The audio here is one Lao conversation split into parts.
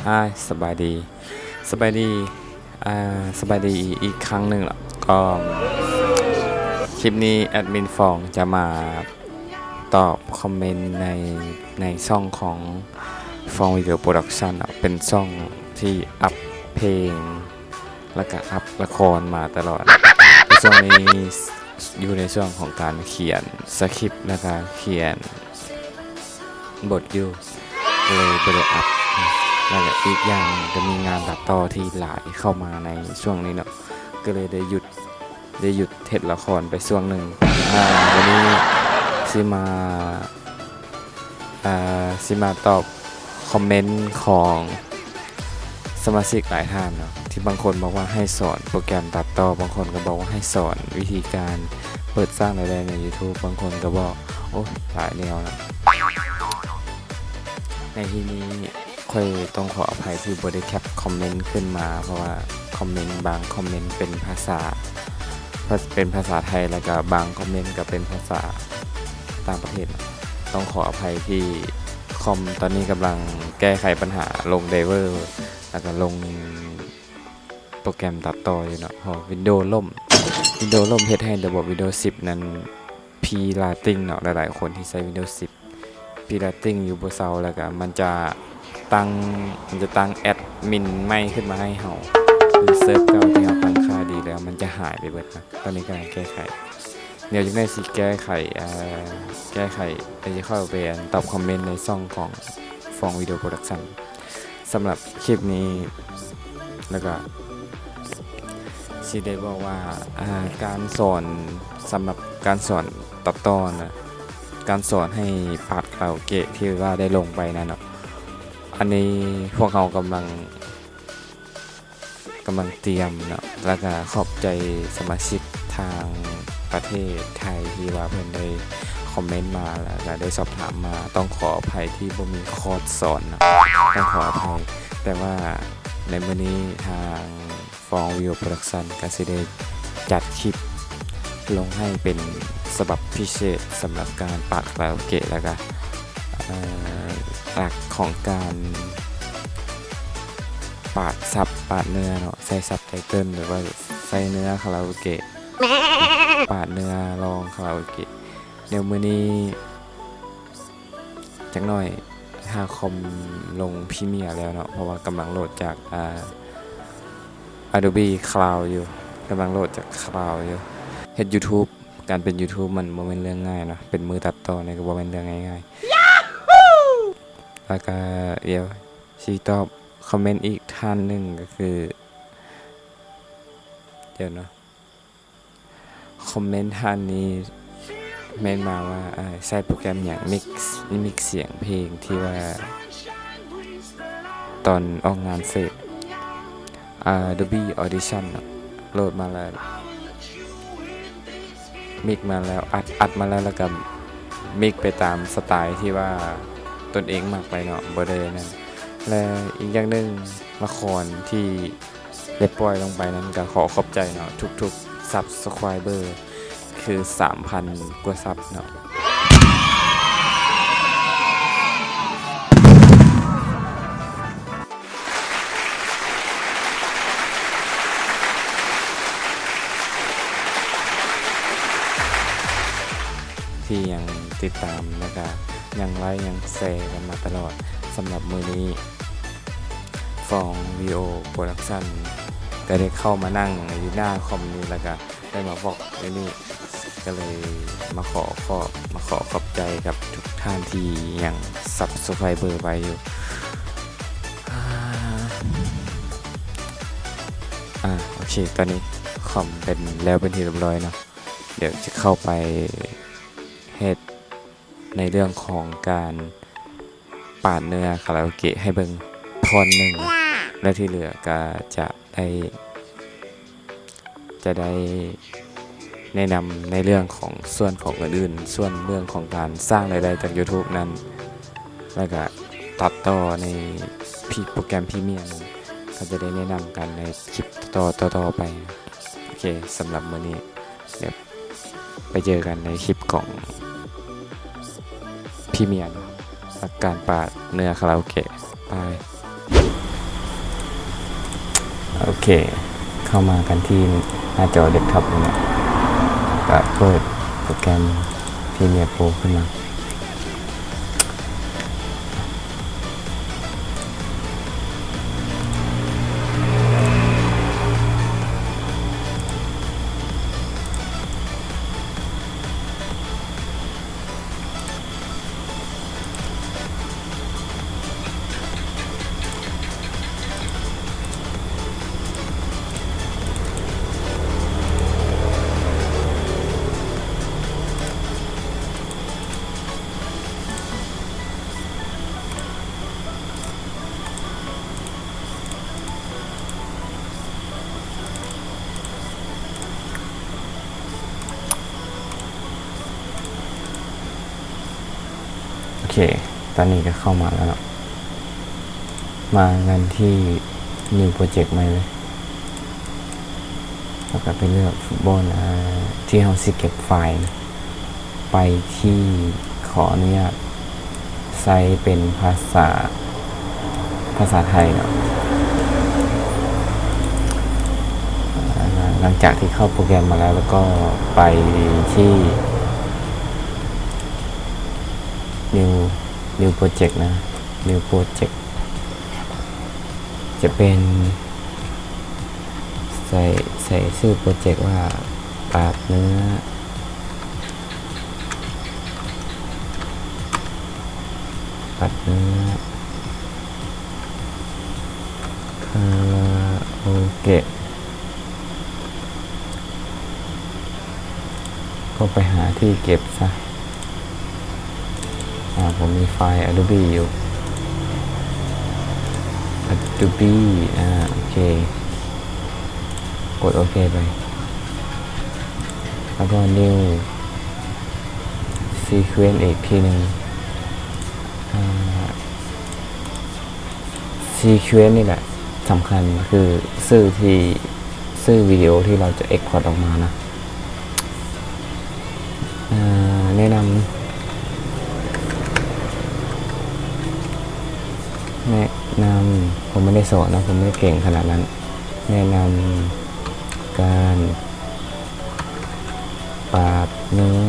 Hi ສະບາຍດີ ສະບາຍດີ ອ່າ ສະບາຍດີອີກຄັ້ງໜຶ່ງເນາະ. ກໍຄລິບນີ້ແອດມິນຟອງຈະມາຕອບຄອມເມັນໃນ ໃນຊ່ອງຂອງຟອງວິດີໂອໂປຣດັກຊັນເນາະ, ເປັນຊ່ອງທີ່ອັບເພງ ແລ້ວກະອັບລະຄອນມາຕະຫຼອດ. ຊ່ວງນີ້ຢູ່ໃນຊ່ວງຂອງການຂຽນສະຄຣິບ ແລ້ວກະຂຽນບົດຢູ່ ກໍເລີຍບໍ່ໄດ້ອັບ. ແລ້ວກະອີກຢ່າງໜຶ່ງກໍມີງານຕັດຕໍ່ທີ່ຫຼາຍເຂົ້າມາໃນຊ່ວງນີ້ເນາະ, ກໍເລີຍໄດ້ຢຸດ ໄດ້ຢຸດເຮັດລະຄອນໄປຊ່ວງໜຶ່ງ. ອ່າ ວັນນີ້ຊິມາ ອ່າ ຊິມາຕອບຄອມເມັນຂອງສະມາຊິກຫຼາຍທ່ານເນາະ ທີ່ບາງຄົນບອກວ່າໃຫ້ສອນໂປຣແກຣມຕັດຕໍ່, ບາງຄົນກໍບອກວ່າໃຫ້ສອນວິທີການເປີດສ້າງລາຍໄດ້ໃນ YouTube, ບາງຄົນກໍບອກ ໂອ້ຍ ຫຼາຍແນວເນາະ. ໃນທີ່ນີ້ ຂ້ອຍຕ້ອງຂໍອະໄພທີ່ບໍ່ໄດ້ແຄັບຄອມເມັນຂຶ້ນມາ ເພາະວ່າຄອມເມັນບາງຄອມເມັນເປັນພາສາ ເປັນພາສາໄທ ແລ້ວກະບາງຄອມເມັນກະເປັນພາສາຕ່າງປະເທດ. ຕ້ອງຂໍອະໄພທີ່ຄອມຕອນນີ້ກຳລັງແກ້ໄຂບັນຫາລົງໄດເວີ ແລ້ວກະລົງໂປຣແກຣມຕັດຕໍ່ຢູ່ເນາະ ເພາະວິນໂດລົ້ມ ວິນໂດລົ້ມເຮັດໃຫ້ລະບົບວິນໂດສິບນັ້ນພີລາຕິງເນາະ. ຫຼາຍໆຄົນທີ່ໃຊ້ວິນໂດສິບ ພີລາຕິງຢູ່ບໍ່ເຊົາ ແລ້ວກະມັນຈະຕັ້ງ ມັນຈະຕັ້ງແອັດມິນໃໝ່ຂຶ້ນມາໃຫ້ເຮົາ ຄືເສີບເກົ່າທີ່ເຮົາຕັ້ງຄ່າດີແລ້ວ ມັນຈະຫາຍໄປເບິດນະ. ຕອນນີ້ກຳລັງແກ້ໄຂ ດຽວຈັ່ງໃດຊິແກ້ໄຂ ເອີ ແກ້ໄຂ ແລ້ວຊິເຂົ້າໄປອັນຕອບຄອມເມັນໃນຊ່ອງຂອງຟອງວິດີໂອໂປຣດັກຊັນ. ສຳລັບຄລິບນີ້ ແລ້ວກະຊິໄດ້ບອກວ່າ ອ່າ ການສອນ ສຳລັບການສອນຕັດຕໍ່ນະ ການສອນໃຫ້ປາດຄາຣາໂອເກະທີ່ວ່າໄດ້ລົງໄປນັ້ນເນາະ, ອັນນີ້ພວກເຮົາກຳລັງ ກຳລັງຕຽມເນາະ. ແລ້ວກະຂອບໃຈສະມາຊິກທາງປະເທດໄທທີ່ວ່າເພິ່ນໄດ້ຄອມເມັນມາ ແລ້ວກະໄດ້ສອບຖາມມາ. ຕ້ອງຂໍອະໄພທີ່ບໍ່ມີຄອດສອນເນາະ ຕ້ອງຂໍອະໄພ. ແຕ່ວ່າໃນມື້ນີ້ທາງຟອງວິວໂປຣດັກຊັນກະຊິໄດ້ຈັດຄລິບລົງໃຫ້ເປັນສະບັບພິເສດສຳລັບການປາດຄາຣາໂອເກະ ແລ້ວກະ ເອີ ຫຼັກຂອງການປາດສັບປາດເນື້ອເນາະ ໃສ່ຊັບໄຕເຕິນ ຫຼືວ່າໃສ່ເນື້ອຄາຣາໂອເກະ ປາດເນື້ອຮ້ອງຄາຣາໂອເກະ. ດຽວມື້ນີ້ຈັກໜ້ອຍ ຖ້າຄອມລົງພຣີເມຍແລ້ວເນາະ ເພາະວ່າກຳລັງໂຫຼດຈາກ ອ່າ Adobe Cloud ຢູ່ ກຳລັງໂຫຼດຈາກ Cloud ຢູ່. ເຮັດ YouTube ການເປັນ YouTube ມັນບໍ່ແມ່ນເລື່ອງງ່າຍເນາະ, ເປັນມືຕັດຕໍ່ນີ້ກໍບໍ່ແມ່ນເລື່ອງງ່າຍໆ. ແລ້ວກະດຽວຊິຕອບຄອມເມັນອີກທ່ານໜຶ່ງ ກໍຄື ດຽວເນາະ ຄອມເມັນທ່ານນີ້ແມ່ນມາວ່າ ເອີ ໃຊ້ໂປຣແກຣມຫຍັງມິກ ມິກສຽງເພງທີ່ວ່າຕອນອອກງານເສດ Adobe Audition ເນາະ ໂຫຼດມາແລ້ວ ມິກມາແລ້ວ ອັດ ອັດມາແລ້ວ ແລ້ວກະມິກໄປຕາມສະໄຕທີ່ວ່າຕົນເອງມັກໄປເນາະ ບໍ່ໄດ້ນັ້ນ. ແລະ ອີກຢ່າງໜຶ່ງ ລະຄອນທີ່ ໄດ້ປ່ອຍລົງໄປນັ້ນ ກໍຂໍຂອບໃຈເນາະ ທຸກໆ Subscriber ຄື ສາມພັນ ກວ່າ Sub ເນາະ ທີ່ຍັງຕິດຕາມ ແລ້ວກະຍັງໄລ ຍັງແຊກັນມາຕະຫຼອດ. ສຳລັບມື້ນີ້ ຟອງວິໂອໂປຣດັກຊັນ ກໍໄດ້ເຂົ້າມານັ່ງຢູ່ໜ້າຄອມນີ້ ແລ້ວກະໄດ້ມາວອກໃນນີ້ ກໍເລີຍມາຂໍຂອບ ມາຂໍຂອບໃຈກັບທຸກທ່ານທີ່ຍັງ Subscriber ໄວ້ຢູ່. ອ່າ ໂອເຄ ຕອນນີ້ຄອມເປັນແລ້ວເປັນທີ່ຮຽບຮ້ອຍເນາະ, ດຽວຈະເຂົ້າໄປເຮັດ ໃນເລື່ອງຂອງການປາດເນື້ອຄາຣາໂອເກະໃຫ້ເບິ່ງທ່ອນໜຶ່ງ ແລະ ທີ່ເຫຼືອກໍຈະໄດ້ ຈະໄດ້ແນະນຳໃນເລື່ອງຂອງ ສ່ວນຂອງອື່ນໆ ສ່ວນເລື່ອງຂອງການສ້າງລາຍໄດ້ຈາກ YouTube ນັ້ນ ແລ້ວກະຕັດຕໍ່ໃນ ພຣີ ໂປຣແກຣມພຣີເມຍນັ້ນ ກໍຈະໄດ້ແນະນຳກັນໃນຄລິບຕໍ່ໆໄປ. ໂອເຄ ສຳລັບມື້ນີ້ ດຽວໄປເຈີກັນໃນຄລິບຂອງພຣີເມຍເນາະ ກັບການປາດເນື້ອຄາຣາໂອເກະ. ບາຍ. ໂອເຄ ເຂົ້າມາກັນທີ່ໜ້າຈໍເດັສທັອບນີ້ນະ ກະເປີດໂປຣແກຣມ Premiere Pro ຂຶ້ນມາ. ໂອເຄ ຕອນນີ້ກໍເຂົ້າມາແລ້ວເນາະ ມາກັນທີ່ New Project ໃໝ່ເລີຍ ແລ້ວກໍໄປເລືອກຟຸດບອນ ອາ ທີ່ເຮົາຊິເກັບໄຟລ໌ ໄປທີ່ ຂໍອະນຸຍາດໃຊ້ເປັນພາສາ ພາສາໄທເນາະ. ອາ ຫຼັງຈາກທີ່ເຂົ້າໂປຣແກຣມມາແລ້ວ ແລ້ວກໍໄປທີ່ New New Project ນະ New Project ຈະເປັນ ໃສ່ ໃສ່ຊື່ໂປຣເຈັກວ່າ ປາດເນື້ອ ປາດເນື້ອ ຄາຣາໂອເກະ. ກໍໄປຫາທີ່ເກັບຊະ. ອາ ຜົມມີໄຟລ໌ Adobe ຢູ່ Adobe ອາ ໂອເຄ ກົດໂອເຄໄປ ແລ້ວກໍ New Sequence ອີກທີໜຶ່ງ. ອາ Sequence ນີ້ແຫຼະສຳຄັນ ຄືຊື່ທີ່ ຊື່ວິດີໂອທີ່ເຮົາຈະ Export ອອກມານະ. ເອີ ແນະນຳ ແນະນຳ ຜົມບໍ່ໄດ້ສອນເນາະ ຜົມບໍ່ໄດ້ເກັ່ງຂະໜາດນັ້ນ. ແນະນຳການປາດເນື້ອ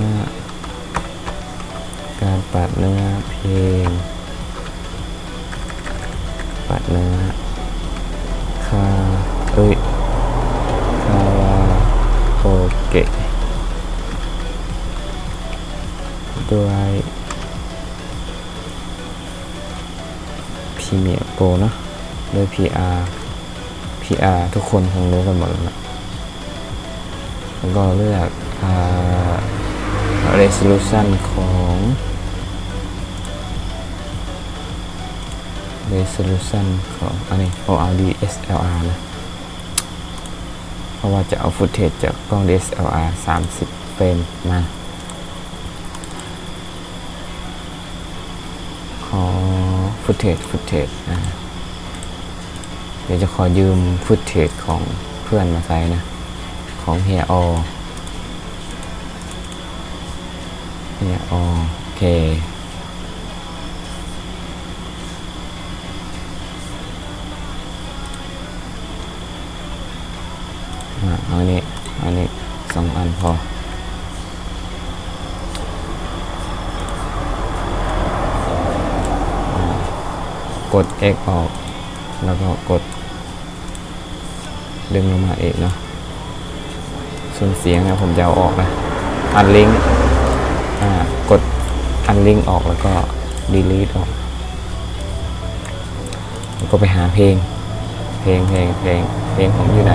ການປາດເນື້ອເພງ ປາດເນື້ອ ຄາ ເອີຍ ຄາຣາໂອເກະ ດ້ວຍ Premiere Pro ເນາະ ໂດຍ PR PR ທຸກຄົນຄົງຮູ້ກັນໝົດແລ້ວເນາະ. ແລ້ວກໍເລືອກ ອາ resolution ຂອງ resolution ຂອງ ອັນນີ້ ໂອ ເອົາ DSLR ນະ ເພາະວ່າຈະເອົາ footage ຈາກກ້ອງ DSLR ສາມສິບເຟຣມມາ. ຂໍ footage footage ອາ ດຽວຈະຂໍຢືມ footage ຂອງເພື່ອນມາໃຊ້ນະ ຂອງເຮຍອໍ ເຮຍອໍ ໂອເຄ. ອາ ເອົານີ້ ເອົານີ້ສອງອັນພໍ ອາ ກົດ X ອອກ ແລ້ວກໍກົດ ດຶງລົງມາອີກເນາະ. ສ່ວນສຽງນະ ຜົມຈະເອົາອອກນະ unlink ອາ ກົດ unlink ອອກ ແລ້ວກໍ delete ອອກ ແລ້ວກໍໄປຫາເພງ ເພງ ເພງ ເພງ ເພງຜົມຢູ່ໃດ?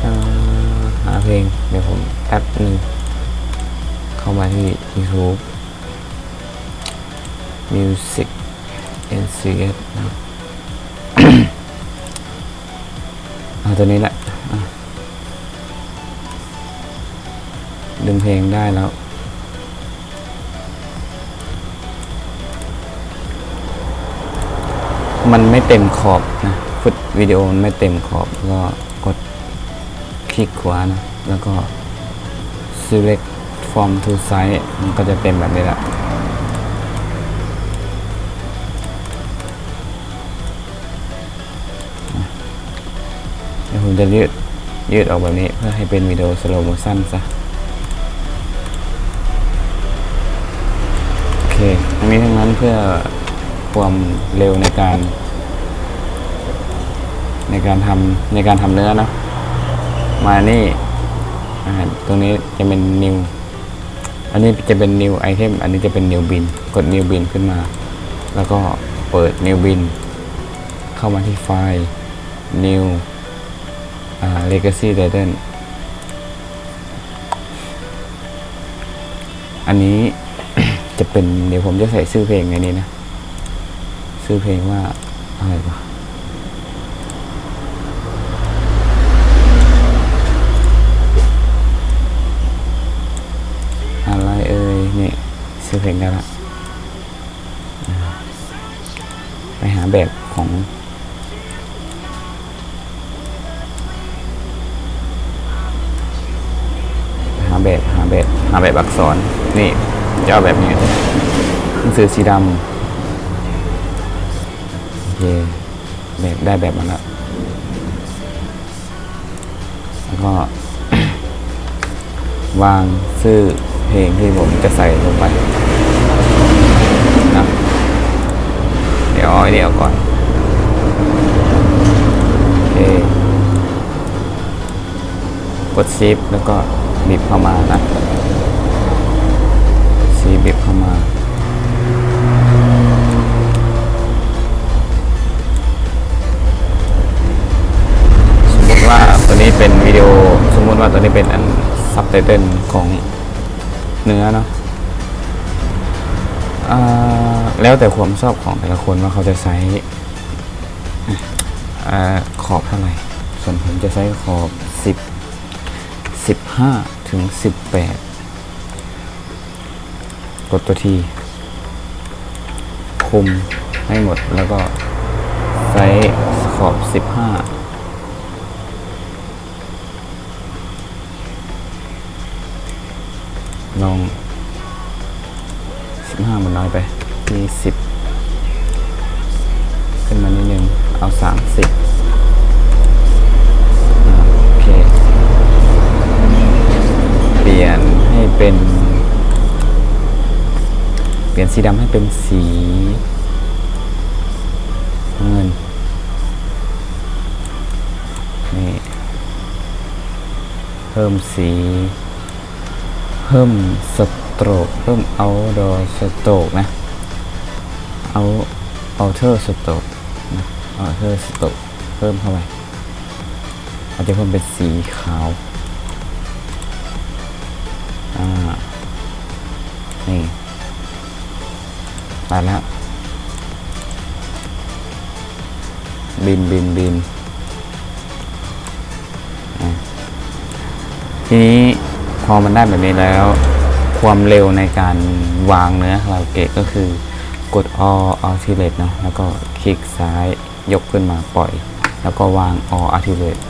ອາ ຫາເພງ ດຽວຜົມແປັບໜຶ່ງ ເຂົ້າມາທີ່ YouTube Music NCS ນະ ເອົາຕົວນີ້ແຫຼະ ອາ ດຶງເພງໄດ້ແລ້ວ ມັນໄມ່ເຕັມຂອບນະ ຟຸດວິດີໂອມັນໄມ່ເຕັມຂອບ ກໍກົດຄລິກຂວານະ ແລ້ວກໍ select from to side ມັນກໍຈະເຕັມແບບນີ້ແຫຼະ. ຈະຢືດ ຢືດອອກແບບນີ້ ເພື່ອໃຫ້ເປັນວິດີໂອ slow motion ຊະ. ໂອເຄ ທັງນີ້ທັງນັ້ນເພື່ອຄວາມເລັວໃນການ ໃນການທຳ ໃນການທຳເນື້ອເນາະ. ມານີ້ ອາ ຕົງນີ້ຈະເປັນ new ອັນນີ້ຈະເປັນ new item ອັນນີ້ຈະເປັນ new bin. ກົດ new bin ຂຶ້ນມາ ແລ້ວກໍເປີດ new bin ເຂົ້າມາທີ່ file new ອາ legacy title. ອັນນີ້ຈະເປັນ ດຽວຜົມຈະໃສ່ຊື່ເພງໃນນີ້ນະ. ຊື່ເພງວ່າອະໄລວະ? ອະໄລເອີຍ? ນີ້ ຊື່ເພງໄດ້ລະ. ອາ ໄປຫາແບບຂອງ ຫາແບບ ຫາແບບ ຫາແບບອັກສອນ. ນີ້ ຈະເອົາແບບນີ້ ໜັງສືສີດຳ. ໂອເຄ ແບບ ໄດ້ແບບມາລະ ແລ້ວກໍວາງຊື່ເພງທີ່ຜົມຈະໃສ່ລົງໄປນະ. ດຽວເອົາອັນນີ້ອອກກ່ອນ. ໂອເຄ ກົດ shift ແລ້ວກໍບິບເຂົ້າມານະ. ຊິບິບເຂົ້າມາ. ສົມມຸດວ່າຕົວນີ້ເປັນວິດີໂອ ສົມມຸດວ່າຕົວນີ້ເປັນອັນ subtitle ຂອງເນື້ອເນາະ. ອາ ແລ້ວແຕ່ຄວາມຊອບຂອງແຕ່ລະຄົນວ່າເຂົາຈະໃຊ້ ອາ ຂອບເທົ່າໃດ. ສ່ວນຜົມຈະໃຊ້ຂອບສິບ ສິບຫ້າ ເຖິງ ສິບແປດ. ກົດຕົວ T ຄຸມໃຫ້ໝົດ ແລ້ວກໍໃຊ້ຂອບສິບຫ້າ ລອງ ສິບຫ້າມັນນ້ອຍໄປ ມີສິບ ຂຶ້ນມານິດໜຶ່ງ ເອົາສາມສິບ. ອາ ໂອເຄ ປ່ຽນໃຫ້ເປັນ ປ່ຽນສີດຳໃຫ້ເປັນສີນ້ຳເງິນ. ນີ້ ເພີ່ມສີ ເພີ່ມ stroke ເພີ່ມ outdoor stroke ນະ out outer stroke ນະ outer stroke ເພີ່ມເຂົ້າໄປ. ອາດຈະເພີ່ມເປັນສີຂາວ. ອາ ນີ້ ໄດ້ແລ້ວ. ບິນ ບິນ ບິນ. ອາ ທີນີ້ພໍມັນໄດ້ແບບນີ້ແລ້ວ ຄວາມເລັວໃນການວາງເນື້ອຄາຣາໂອເກະກໍຄືກົດ Alt Alt Delete ເນາະ ແລ້ວກໍຄລິກຊ້າຍ ຍົກຂຶ້ນມາ ປ່ອຍ ແລ້ວກໍວາງ Alt Alt Delete.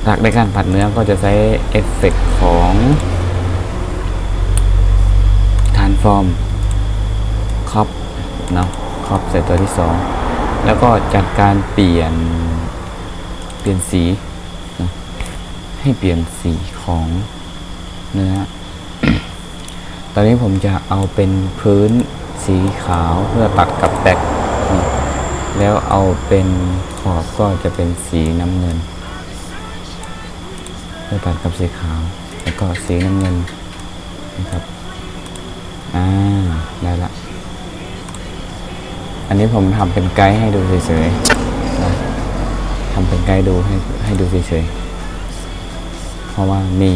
ຫຼັກໃນການປັດເນື້ອກໍຈະໃຊ້ເອຟເຟັກຂອງ Transform Crop ເນາະ Crop ໃສ່ຕົວທີສອງ ແລ້ວກໍຈັດການປ່ຽນ ປ່ຽນສີນະ ໃຫ້ປ່ຽນສີຂອງເນື້ອ. ຕອນນີ້ຜົມຈະເອົາເປັນພື້ນສີຂາວເພື່ອຕັດກັບແຕັກ ແລ້ວເອົາເປັນຂອບກໍຈະເປັນສີນ້ຳເງິນ ເພື່ອຕັດກັບສີຂາວ ແລ້ວກໍສີນ້ຳເງິນນະຄັບ. ອາ ໄດ້ລະ. ອັນນີ້ຜົມທຳເປັນໄກໃຫ້ດູເສີຍໆນະ ທຳເປັນໄກດູໃຫ້ ໃຫ້ດູເສີຍໆ ເພາະວ່າມີ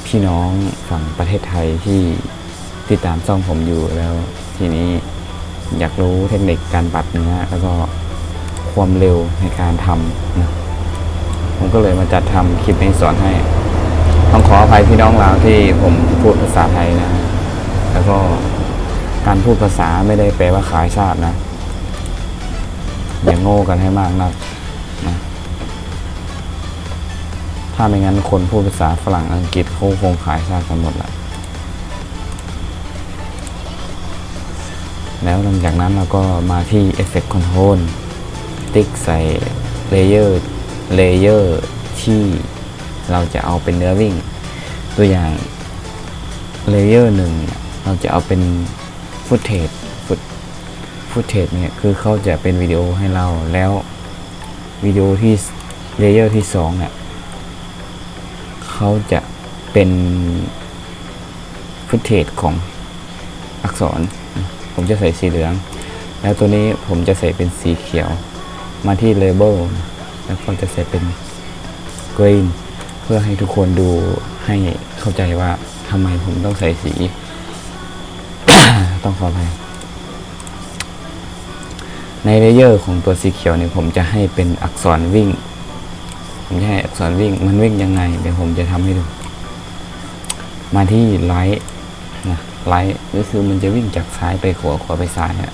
ພີ່ນ້ອງຝັ່ງປະເທດໄທທີ່ຕິດຕາມຊ່ອງຜົມຢູ່ ແລ້ວທີນີ້ຢາກຮູ້ເທັກນິກການປັດເນື້ອ ແລ້ວກໍຄວາມເລັວໃນການທຳນະ ຜົມກໍເລີຍມາຈັດທຳຄລິບນີ້ສອນໃຫ້. ຕ້ອງຂໍອະໄພພີ່ນ້ອງລາວທີ່ຜົມພູດພາສາໄທນະ ແລ້ວກໍການພູດພາສາໄມ່ໄດ້ແປວ່າຂາຍຊາດນະ ຢ່າໂງ່ກັນໃຫ້ມາກນັກນະ. ຖ້າໄມ່ນັ້ນຄົນພູດພາສາຝຣັ່ງອັງກິດເຂົາຄົງຂາຍຊາດກັນໝົດລະ. ແລ້ວຫຼັງຈາກນັ້ນເຮົາກໍມາທີ່ Effect Control ຕິກໃສ່ layer layer ທີ່ເຮົາຈະເອົາເປັນເນື້ອວິ້ງ. ຕົວຢ່າງ layer ໜຶ່ງ ເຮົາຈະເອົາເປັນຟຸດເທຈ ຟຸດ ຟຸດເທຈເນຍ ຄືເຂົາຈະເປັນວິດີໂອໃຫ້ເຮົາ ແລ້ວວິດີໂອທີ່ layer ທີສອງ ເນຍ ເຂົາຈະເປັນຟຸດເທຈຂອງອັກສອນ. ຜົມຈະໃສ່ສີເຫຼືອງ ແລ້ວຕົວນີ້ຜົມຈະໃສ່ເປັນສີຂຽວ. ມາທີ່ label ແລ້ວກໍຈະໃສ່ເປັນ green ເພື່ອໃຫ້ທຸກຄົນດູ ໃຫ້ເຂົ້າໃຈວ່າທຳໄມຜົມຕ້ອງໃສ່ສີ ຕ້ອງຂໍອະໄພ. ໃນ layer ຂອງຕົວສີຂຽວນີ້ ຜົມຈະໃຫ້ເປັນອັກສອນວິ້ງ ຜົມຈະໃຫ້ອັກສອນວິ້ງ. ມັນວິ້ງຍັງໄງ? ດຽວຜົມຈະທຳໃຫ້ດູ. ມາທີ່ right ນະ right ກໍຄືມັນຈະວິ້ງຈາກຊ້າຍໄປຂວາ ຂວາໄປຊ້າຍ ນະ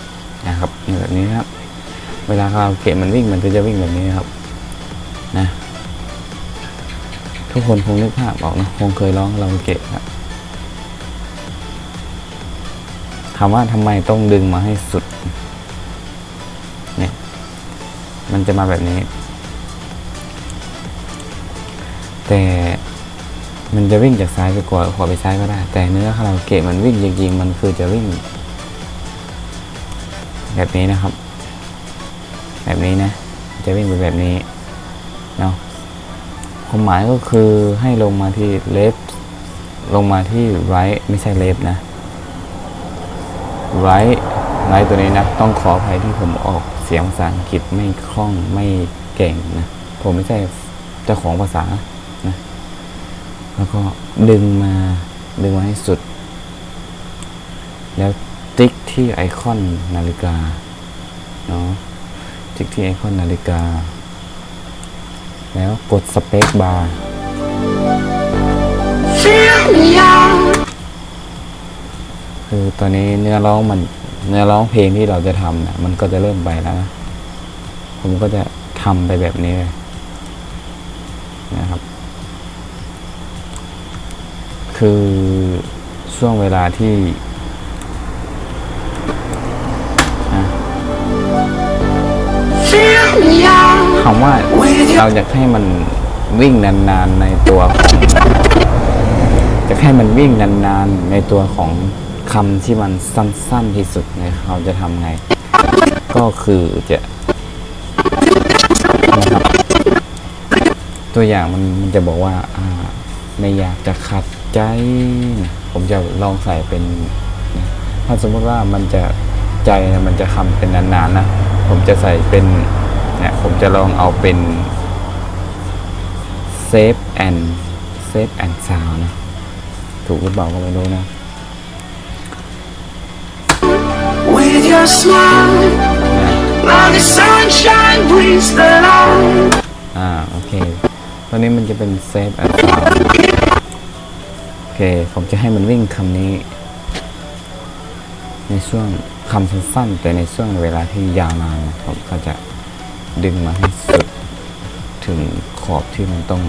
ນະຄັບ ແບບນີ້ນະຄັບ. ເວລາຄາຣາໂອເກະມັນວິ້ງ ມັນກໍຈະວິ້ງແບບນີ້ນະຄັບ ນະ. ທຸກຄົນຄົງນຶກພາບອອກເນາະ ຄົງເຄີຍຮ້ອງຄາຣາໂອເກະລະ. ຖາມວ່າທຳໄມຕ້ອງດຶງມາໃຫ້ສຸດ? ເນຍ ມັນຈະມາແບບນີ້ ແຕ່ມັນຈະວິ່ງຈາກຊ້າຍໄປຂວາ ຂວາໄປຊ້າຍກໍໄດ້ ແຕ່ເນື້ອຄາຣາໂອເກະມັນວິ່ງຈິງໆ ມັນຄືຈະວິ່ງແບບນີ້ນະຄັບ ແບບນີ້ນະ ຈະວິ່ງໄປແບບນີ້ເນາະ. ຄວາມໝາຍກໍຄືໃຫ້ລົງມາທີ່ left ລົງມາທີ່ right ໄມ່ໃຊ່ left ນະ right right ຕົວນີ້ນະ. ຕ້ອງຂໍອະໄພທີ່ຜົມອອກສຽງພາສາອັງກິດໄມ່ຄ່ອງ ໄມ່ເກັ່ງນະ ຜົມໄມ່ໃຊ່ເຈົ້າຂອງພາສານະ. ແລ້ວກໍດຶງມາ ດຶງມາໃຫ້ສຸດ ແລ້ວຕິກທີ່ໄອຄອນນາລິກາເນາະ ຕິກທີ່ໄອຄອນນາລິກາ ແລ້ວກົດສະເປກບາ. ຄືຕອນນີ້ເນື້ອຮ້ອງມັນ ເນື້ອຮ້ອງເພງທີ່ເຮົາຈະທຳນະ ມັນກໍຈະເລີ່ມໄປແລ້ວນະ. ຜົມກໍຈະທຳໄປແບບນີ້ເລີຍນະຄັບ ຄືຊ່ວງເວລາທີ່ ຄຳວ່າເຮົາຢາກໃຫ້ມັນວິ່ງນານໆ ໃນຕົວຂອງ ຢາກໃຫ້ມັນວິ່ງນານໆ ໃນຕົວຂອງຄຳທີ່ມັນສັ້ນໆ ທີ່ສຸດເນຍ ເຮົາຈະທຳໄງ? ກໍຄືຈະ ນະຄັບ ຕົວຢ່າງມັນ ມັນຈະບອກວ່າ ອ່າ ໄມ່ຢາກຈະຂັດໃຈນະ ຜົມຈະລອງໃສ່ເປັນ ນະ ຖ້າສົມມຸດວ່າມັນຈະ ໃຈນະ ມັນຈະຄຳເປັນນານໆ ນະ ຜົມຈະໃສ່ເປັນ ນະ ຜົມຈະລອງເອົາເປັນ safe and safe and sound ນະ ຖືກຫຼືເປົ່າກໍໄມ່ຮູ້ນະ. With your smile, like the sunshine brings the light. ອ່າ ໂອເຄ ຕອນນີ້ມັນຈະເປັນ safe and sound. ໂອເຄ ຜົມຈະໃຫ້ມັນວິ່ງຄຳນີ້ ໃນຊ່ວງຄຳສັ້ນໆ ແຕ່ໃນຊ່ວງເວລາທີ່ຍາວນານ ຜົມກໍຈະດຶງມາໃຫ້ສຸດ ເຖິງຂອບທີ່ມັນຕ້ອງ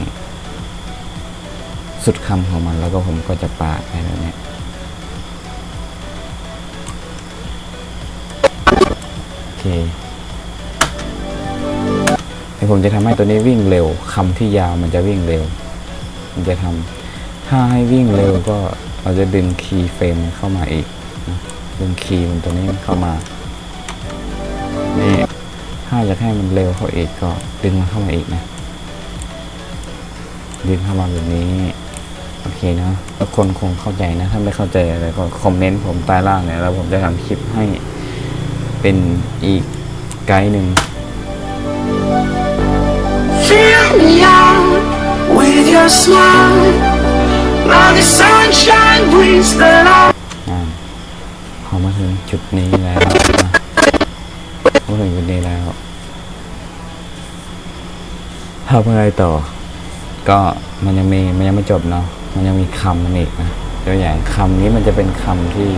ສຸດຄຳຂອງມັນ ແລ້ວກໍຜົມກໍຈະປາດໄປແບບນີ້. ໂອເຄ ດຽວຜົມຈະທຳໃຫ້ຕົວນີ້ວິ່ງເລັວ ຄຳທີ່ຍາວມັນຈະວິ່ງເລັວ ມັນຈະທຳ ຖ້າໃຫ້ວິ່ງເລັວກໍເຮົາຈະດຶງຄີເຟຣມເຂົ້າມາອີກ ດຶງຄີມັນຕົວນີ້ເຂົ້າມາ ນີ້ ຖ້າຢາກໃຫ້ມັນເລັວເຂົ້າອີກກໍດຶງມັນເຂົ້າມາອີກນະ ດຶງເຂົ້າມາແບບນີ້. ໂອເຄເນາະ ທຸກຄົນຄົງເຂົ້າໃຈນະ ຖ້າບໍ່ເຂົ້າໃຈແລ້ວກໍຄອມເມັນຜົມໃຕ້ລ່າງນີ້ ແລ້ວຜົມຈະທຳຄລິບໃຫ້ເປັນອີກໄກໜຶ່ງ. Fill me up with your smile, like the sunshine brings the light. ອ່າ ເຮົາມາເຖິງຈຸດນີ້ແລ້ວນະ ເຮົາມາເຖິງຈຸດນີ້ແລ້ວ ເຮົາເປັນໃດຕໍ່? ກໍມັນຍັງມີ ມັນຍັງບໍ່ຈົບເນາະ ມັນຍັງມີຄຳມັນອີກນະ. ຕົວຢ່າງຄຳນີ້ມັນຈະເປັນຄຳທີ່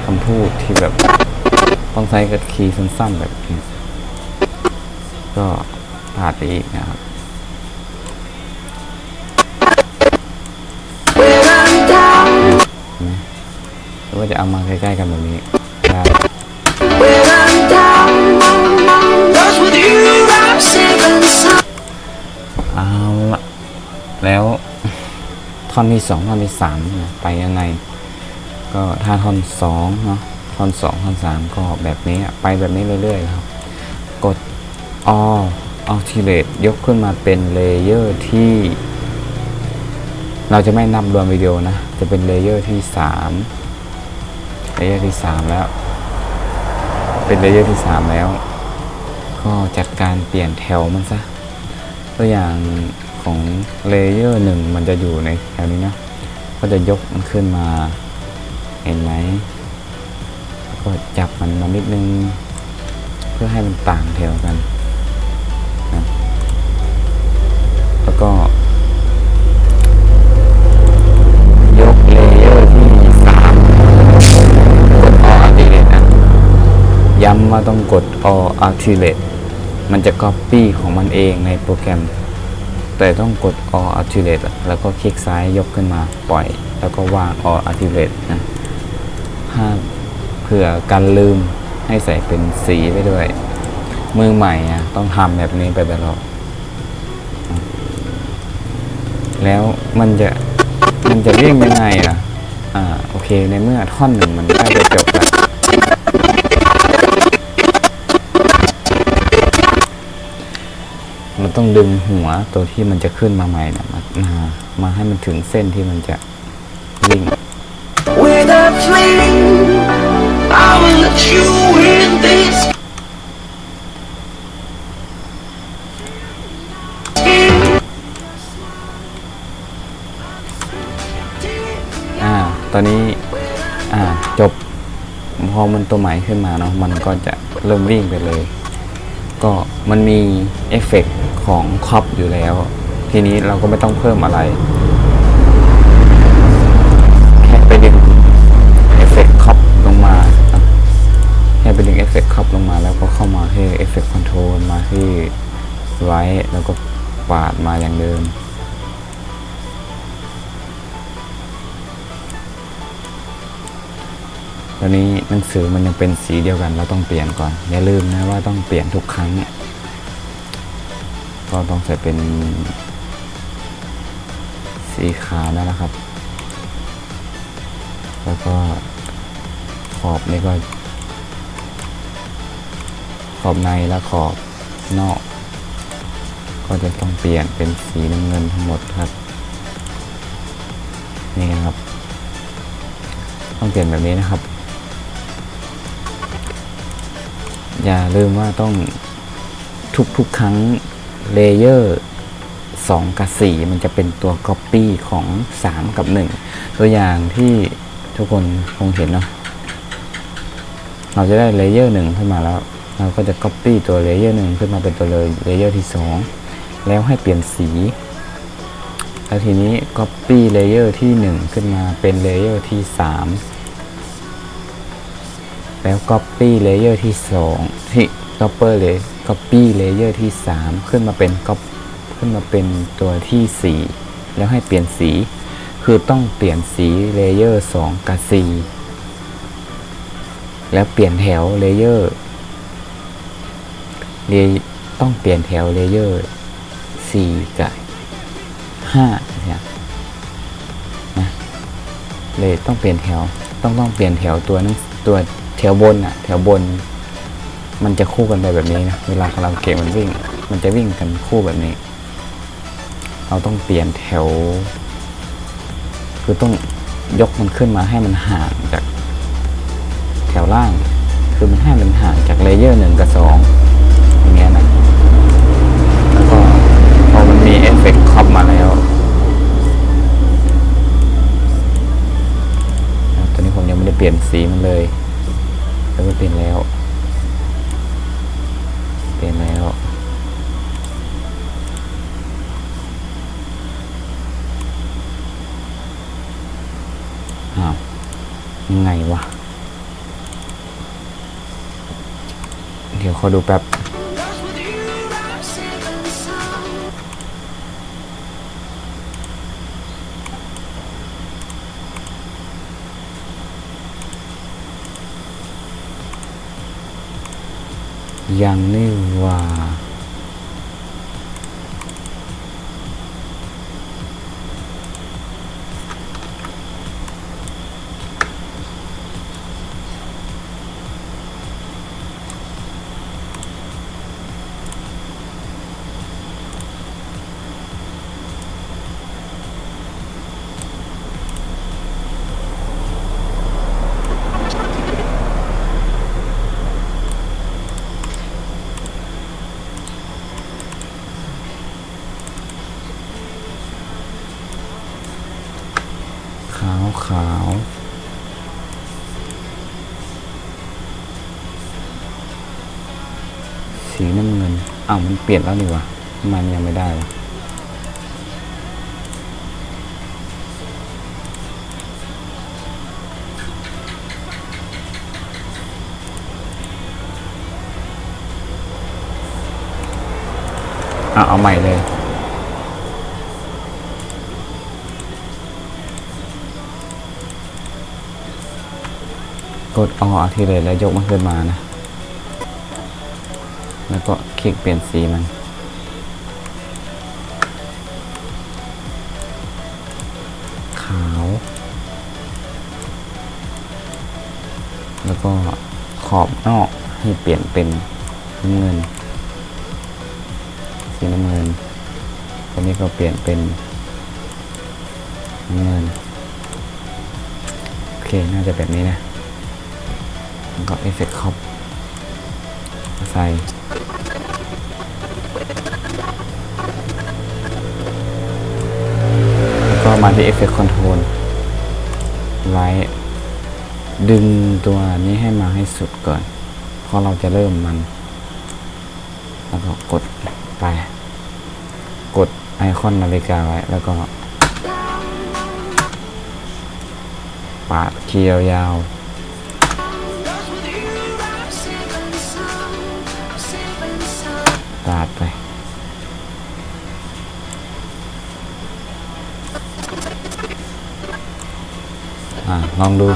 ຄຳພູດທີ່ແບບຕ້ອງໃຊ້ກັບຄີສັ້ນໆ ແບບນີ້ ກໍພາດໄປອີກນະຄັບ. ຫຼືວ່າຈະເອົາມາໃກ້ໆ ກັນແບບນີ້ໄດ້. ເວລາເຮົາ cause with you ເອົາລະ ແລ້ວທ່ອນທີສອງ ທ່ອນທີສາມນະ ໄປຍັງໄງ? ກໍຖ້າທ່ອນສອງເນາະ ທ່ອນສອງ ທ່ອນສາມ ກໍແບບນີ້ອະ ໄປແບບນີ້ເລື້ອຍໆ ແລ້ວກໍກົດ All Ultimate ຍົກຂຶ້ນມາເປັນ Layer ທີ່ ເຮົາຈະໄມ່ນັບລວມວິດີໂອນະ ຈະເປັນ Layer ທີສາມ Layer ທີສາມແລ້ວ ເປັນ Layer ທີສາມແລ້ວ ກໍຈັດການປ່ຽນແຖວມັນຊະ. ຕົວຢ່າງຂອງ Layer ໜຶ່ງ ມັນຈະຢູ່ໃນແຖວນີ້ເນາະ ກໍຈະຍົກມັນຂຶ້ນມາ ເຫັນໄໝ? ແລ້ວກໍຈັບມັນມານິດໜຶ່ງ ເພື່ອໃຫ້ມັນຕ່າງແຖວກັນນະ ແລ້ວກໍຍົກ Layer ທີສາມ ກົດ Alt Alt Delete ນະ ຢ້ຳວ່າຕ້ອງກົດ Alt Alt Delete ມັນຈະ Copy ຂອງມັນເອງໃນໂປຣແກຣມ ແຕ່ຕ້ອງກົດ Alt Alt Delete ແລ້ວກໍຄລິກຊ້າຍຍົກຂຶ້ນມາ ປ່ອຍ ແລ້ວກໍວາງ Alt Alt Delete ນະ ຫາກເຜື່ອກັນລືມ ໃຫ້ໃສ່ເປັນສີໄວ້ດ້ວຍ. ມືໃໝ່ອະ ຕ້ອງທຳແບບນີ້ໄປຕະຫຼອດ. ແລ້ວມັນຈະ ມັນຈະວຽກຍັງໄງລະ? ອາ ໂອເຄ ໃນເມື່ອທ່ອນໜຶ່ງມັນໃກ້ຈະຈົບລະ ເຮົາຕ້ອງດຶງຫົວຕົວທີ່ມັນຈະຂຶ້ນມາໃໝ່ນະ ມາ ມາ ມາໃຫ້ມັນເຖິງເສັ້ນທີ່ມັນຈະ With a fling, I will let you in this. ອາ ຕອນນີ້ ອາ ຈົບ. ພໍມັນຕົວໃໝ່ຂຶ້ນມາເນາະ ມັນກໍຈະເລີ່ມວິ່ງໄປເລີຍ. ກໍມັນມີເອຟເຟັກຂອງຄອບຢູ່ແລ້ວ ທີນີ້ເຮົາກໍບໍ່ຕ້ອງເພີ່ມອະໄລ ແຄ່ໄປດຶງເອຟເຟັກຄອບລົງມາ ແຄ່ໄປດຶງເອຟເຟັກຄອບລົງມາ ແລ້ວກໍເຂົ້າມາທີ່ເອຟເຟັກຄອນໂທຣ ມາທີ່ໄວ ແລ້ວກໍປາດມາຢ່າງເດີມ. ຕອນນີ້ໜັງສືມັນຍັງເປັນສີດຽວກັນ ເຮົາຕ້ອງປ່ຽນກ່ອນ. ຢ່າລືມນະວ່າຕ້ອງປ່ຽນທຸກຄັ້ງ ກໍຕ້ອງໃສ່ເປັນສີຂາວນັ້ນລະຄັບ ແລ້ວກໍຂອບນີ້ກໍ ຂອບໃນ ແລະ ຂອບນອກ ກໍຈະຕ້ອງປ່ຽນເປັນສີນ້ຳເງິນທັງໝົດຄັບ. ນີ້ນະຄັບ ຕ້ອງປ່ຽນແບບນີ້ນະຄັບ. ຢ່າລືມວ່າຕ້ອງ ທຸກໆຄັ້ງ ເລເຢີສອງກັບສີ່ ມັນຈະເປັນຕົວກັອບປີ້ຂອງສາມກັບໜຶ່ງ. ຕົວຢ່າງທີ່ທຸກຄົນຄົງເຫັນເນາະ ເຮົາຈະໄດ້ເລເຢີໜຶ່ງຂຶ້ນມາແລ້ວ ເຮົາກໍຈະກັອບປີ້ຕົວເລເຢີໜຶ່ງຂຶ້ນມາເປັນຕົວເລ ເລເຢີທີສອງ ແລ້ວໃຫ້ປ່ຽນສີ ແລ້ວທີນີ້ກັອບປີ້ເລເຢີທີໜຶ່ງຂຶ້ນມາເປັນເລເຢີທີສາມ ແລ້ວກັອບປີ້ເລເຢີທີສອງ ທີ່ກັອບເປີເລ ກັອບປີ້ເລເຢີທີສາມຂຶ້ນມາເປັນກັອບ ຂຶ້ນມາເປັນຕົວທີສີ່ ແລ້ວໃຫ້ປ່ຽນສີ ຄືຕ້ອງປ່ຽນສີເລເຢີສອງກັບສີ່ ແລ້ວປ່ຽນແຖວເລເຢີ ເລ ຕ້ອງປ່ຽນແຖວເລເຢີສີ່ກັບຫ້າ ເຫັນບໍ່ ນະ ເລ ຕ້ອງປ່ຽນແຖວ ຕ້ອງ ຕ້ອງປ່ຽນແຖວຕົວໜັງ ຕົວແຖວບົນນະ ແຖວບົນ ມັນຈະຄູ່ກັນໄປແບບນີ້ນະ ເວລາຄາຣາໂອເກະມັນວິ່ງ ມັນຈະວິ່ງກັນຄູ່ແບບນີ້. ເຮົາຕ້ອງປ່ຽນແຖວ ຄືຕ້ອງຍົກມັນຂຶ້ນມາໃຫ້ມັນຫ່າງຈາກແຖວລ່າງ ຄືມັນໃຫ້ມັນຫ່າງຈາກເລເຢີໜຶ່ງກັບສອງ ຢ່າງເງີ້ຍນະ ແລ້ວກໍພໍມັນມີເອຟເຟັກຄອບມາແລ້ວ ອາ ຕອນນີ້ຜົມຍັງບໍ່ໄດ້ປ່ຽນສີມັນເລີຍ ແຕ່ວ່າປ່ຽນແລ້ວ ປ່ຽນແລ້ວ. ອ້າວ ຍັງໄງວະ? ດຽວຂໍດູແປັບ. ຢ່າງນີ້ວ່າ ສີນ້ຳເງິນ. ອ້າວ ມັນປ່ຽນແລ້ວນີ້ຫວາ ມັນຍັງໄມ່ໄດ້ຫວາ. ອາ ເອົາໃໝ່ເລີຍ. ກົດ All Activate ແລ້ວຍົກມັນຂຶ້ນມານະ ແລ້ວກໍຄລິກປ່ຽນສີມັນ ຂາວ ແລ້ວກໍຂອບນອກໃຫ້ປ່ຽນເປັນນ້ຳເງິນ ສີນ້ຳເງິນ. ຕົວນີ້ກໍປ່ຽນເປັນ ເງິນ. ໂອເຄ ໜ້າຈະແບບນີ້ນະ ແລ້ວກໍ Effect Crop ມາໃສ່ ແລ້ວກໍມາທີ່ Effect Control Right ດຶງຕົວນີ້ໃຫ້ມາໃຫ້ສຸດກ່ອນ ເພາະເຮົາຈະເລີ່ມມັນ ແລ້ວກໍກົດໄປ ກົດໄອຄອນນາລິກາໄວ້ ແລ້ວກໍປາດຄີຍາວໆ ປາດໄປ. ອາ ລອງດູ.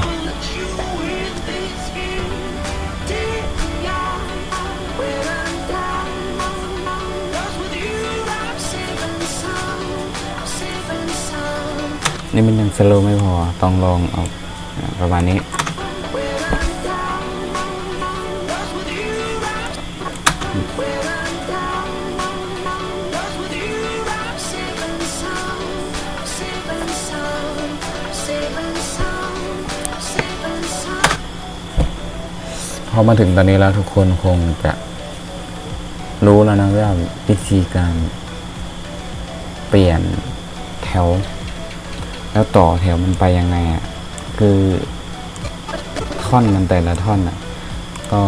ນີ້ມັນຍັງສະໂລໄມ່ພໍ ຕ້ອງລອງເອົາປະມານນີ້. ພໍມາເຖິງຕອນນີ້ແລ້ວ ທຸກຄົນຄົງຈະຮູ້ແລ້ວນະວ່າວິທີການປ່ຽນແຖວ ແລ້ວຕໍ່ແຖວມັນໄປຍັງໄງອະ ຄື ທ່ອນມັນແຕ່ລະທ່ອນນະ ກໍ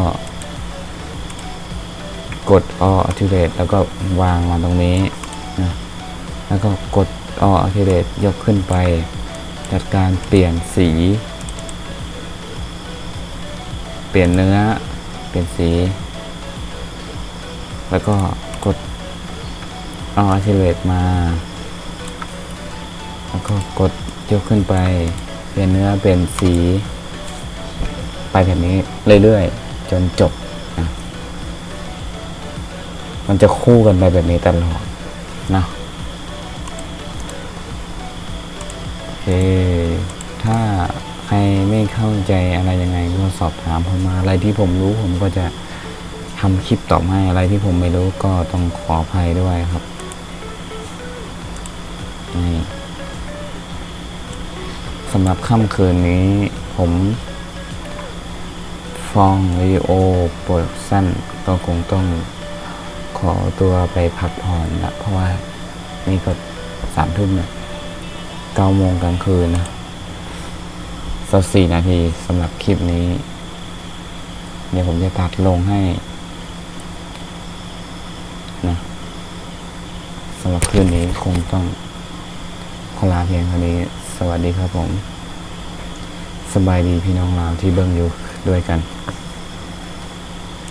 ກົດ All Activate ແລ້ວກໍວາງມາຕົງນີ້ນະ ແລ້ວກໍກົດ All Activate ຍົກຂຶ້ນໄປ ຈັດການປ່ຽນສີ ປ່ຽນເນື້ອ ປ່ຽນສີ ແລ້ວກໍກົດ All Activate ມາ ແລ້ວກໍກົດຍົກຂຶ້ນໄປ ປ່ຽນເນື້ອ ປ່ຽນສີ ໄປແບບນີ້ເລື້ອຍໆ ຈົນຈົບນະ ມັນຈະຄູ່ກັນໄປແບບນີ້ຕະຫຼອດເນາະ. ໂອເຄ ຖ້າໃຄໄມ່ເຂົ້າໃຈອະໄລຍັງໄງກໍສອບຖາມເຂົ້າມາ ອະໄລທີ່ຜົມຮູ້ ຜົມກໍຈະທຳຄລິບຕອບໃຫ້ ອະໄລທີ່ຜົມໄມ່ຮູ້ກໍຕ້ອງຂໍອະໄພດ້ວຍຄັບ. ນີ້ ສຳລັບຄ່ຳຄືນນີ້ ຜົມ ຟອງ ວິດີໂອ ໂປຣດັກຊັນ ກໍຄົງຕ້ອງຂໍຕົວໄປພັກຜ່ອນລະ ເພາະວ່ານີ້ກໍສາມທຸ່ມແລ້ວ ເກົ້າໂມງກາງຄືນນະ ຊາວສີ່ນາທີ. ສຳລັບຄລິບນີ້ ດຽວຜົມຈະຕັດລົງໃຫ້ນະ. ສຳລັບຄືນນີ້ຄົງຕ້ອງຂໍລາພຽງເທົ່ານີ້. ສະຫວັດດີຄັບຜົມ. ສະບາຍດີພີ່ນ້ອງລາວທີ່ເບິ່ງຢູ່ດ້ວຍກັນ.